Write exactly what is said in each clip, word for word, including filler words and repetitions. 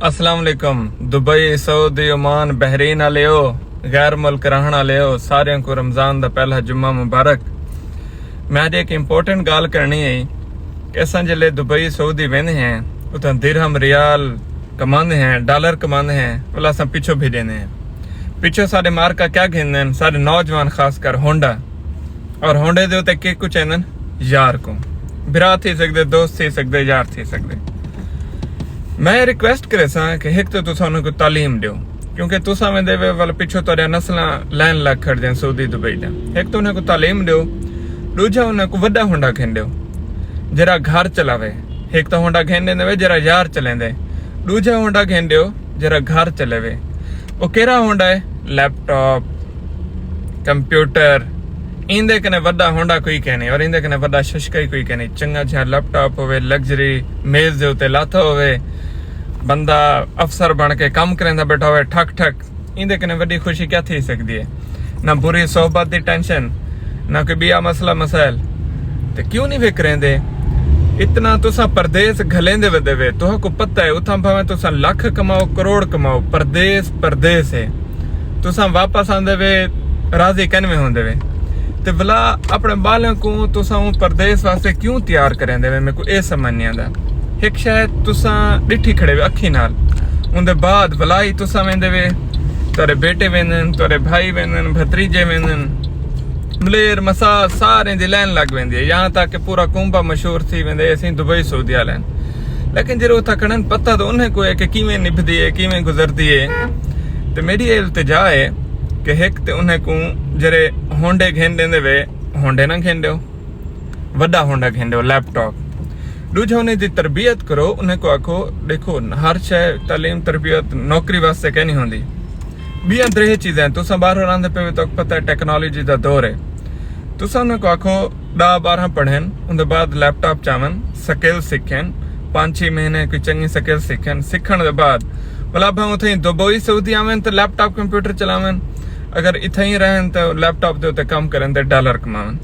السلام علیکم۔ دبئی، سعودی، عمان، بحرین آلیو، غیر ملک رہݨ آلیو، ساریاں کوں رمضان دا پہلا جمعہ مبارک۔ میں اڄ ہک امپورٹنٹ ڳالھ کرݨی ہے کہ اساں جیلے دبئی، سعودی ویندے ہیں، اتھاں درہم، ریال کماندے ہیں، ڈالر کماندے ہیں، ولا اساں پچھوں بھیڄیندے ہیں۔ پچھوں ساݙے مارکا کیا گھندن؟ ساݙے نوجوان، خاص کر ہونڈا، اور ہونڈے دے اتے کیکوں چیندن؟ یار کوں۔ بھرا تھی سڳدے، دوست تھی سڳدے، یار تھی سڳدے۔ میں ریکویسٹ کریساں کہ ہک تاں تساں انہاں کوں تعلیم ݙیو، کیونکہ تساں ویندے وے ول پچھوں تہاݙیاں نسلاں لائن لگ کھڑدیاں سعودی، دبئی دیاں۔ ہک تاں انہاں کوں تعلیم ݙیو، ݙوجھا انہاں کوں وݙا ہونڈا گھن ݙیو جیڑھا گھر چلاوے۔ ہک تاں ہونڈا گھن ݙیندے وے جیڑھا یار چلیندے، ݙوجھا ہونڈا گھن ݙیو جیڑھا گھر چلیوے۔ او کیڑھا ہونڈا ہے؟ لیپ ٹاپ، کمپیوٹر۔ ایندے کنے وݙا ہونڈا کوئی کینی، اور ایندے کنے وݙا ششکا ہی کوئی کینی۔ چنڳا جیہا لیپ ٹاپ ہووے، لگژری، میز دے اتے لاتھا ہووے، بندہ افسر بݨ کے کم کریندا ٻیٹھا ہووے، ٹھک ٹھک۔ ایندے کنے وݙی خوشی کیا تھی سڳدی ہے؟ نہ بری صحبت دی ٹینشن، نہ کوئی ٻیا مسئلہ مسائل۔ تے کیوں نہیں وکریندے؟ اتنا تساں پردیس گھلیندے ودے وے، تہاکوں پتہ ہے، اتھاں بھاویں تساں لکھ کماؤ، کروڑ کماؤ، پردیس پردیس ہے۔ تساں واپس آندے وے، راضی کینویں ہوندے وے؟ تے ولا اپݨے ٻالاں کوں تساں اوں پردیس واسطے کیوں تیار کریندے وے؟ میکوں اے سمجھ نہیں آندا۔ ہک شے تساں ݙٹھی کھڑے وے اکھیں نال، اوندے بعد ولا ہی تساں ویندے وے، تہاݙے بیٹے ویندن، تہاݙے بھائی ویندن، بھتریجے ویندن، ملیر مساس ساریں دی لائن لڳ ویندی ہے، یہاں تک کہ پورا کنبہ مشہور تھی ویندے، اسیں دبئی سعودی آلے ہن۔ لیکن جیڑھے اتھاں کھڑن، پتہ تاں انہیں کوں ہے کہ کیویں نبھدی ہے، کیویں گزردی ہے۔ تے میݙی اے التجا ہے کہ ہک تے انہیں کوں جیڑھے ہونڈے گھن ݙیندے وے، ہونڈے نہ گھن ݙیو، وݙا ہونڈا گھن ݙیو، لیپ ٹاپ۔ ݙوجھا انہیں دی تربیت کرو، انہیں کوں آکھو، ݙیکھو، ہر شے، تعلیم، تربیت، نوکری واسطے کائنی ہوندی۔ ٻیاں تریہہ چیزاں ہن، تساں ٻاہروں رہندے پئے وے، تہاکوں پتہ ہے ٹیکنالوجی دا دور ہے۔ تساں انہیں کوں آکھو، ݙاہ ٻارہاں پڑھن، اوندے بعد لیپ ٹاپ چاون، سکل سکھن، پنج چھی مہینے کوئی چنڳی سکل سکھن، سکھݨ دے بعد ولا بھاویں اتھائیں دبئی سعودی آون تے لیپ ٹاپ کمپیوٹر چلاون، اگر اتھائیں رہن تے لیپ ٹاپ دے اتے کم کرن تے ڈالر کماون۔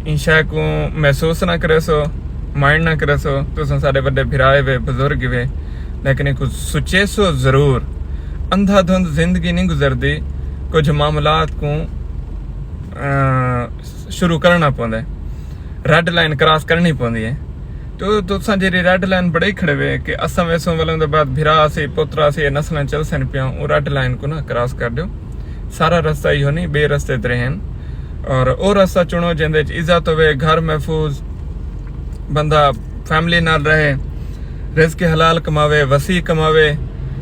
ایں شے کوں محسوس نہ کریسو، مائنڈ نہ کریسو، تساں ساݙے وݙے بھرا وے، بزرگ وے، لیکن ایکوں سوچیسو ضرور۔ اندھا دھند زندگی نہیں گزردی، کجھ معاملات کوں، آ، شروع کرݨا پوندے، ریڈ لائن کراس کرݨی پوندی ہے۔ تو تساں جیڑھی ریڈ لائن بݨائی کھڑے وے کہ اساں ویسوں ولوں دے بعد بھرا آسی، پتر آسی، اے نسلاں چلسن پیاں، او ریڈ لائن کوں نہ کراس کر ݙیو۔ سارا رستہ ایہو نہیں، ٻئے رستے تریہہ ہن، اور او رستہ چݨو جیندے اچ عزت ہووے، گھر محفوظ، بندہ فیملی نال رہے، رزق حلال کماوے، وسیع کماوے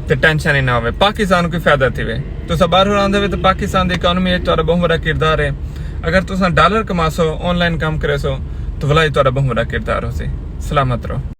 تے ٹینشن ہی نہ ہووے، پاکستان کوں فائدہ تھیوے۔ تساں ٻاہروں آندے وے تے پاکستان دی اکانومی اچ تہاݙا ٻہوں وݙا کردار ہے۔ اگر تساں ڈالر کماسو، آن لائن کم کریسو، تو ولا ہی تہاݙا ٻہوں وݙا کردار ہوسی۔ سلامت رہو۔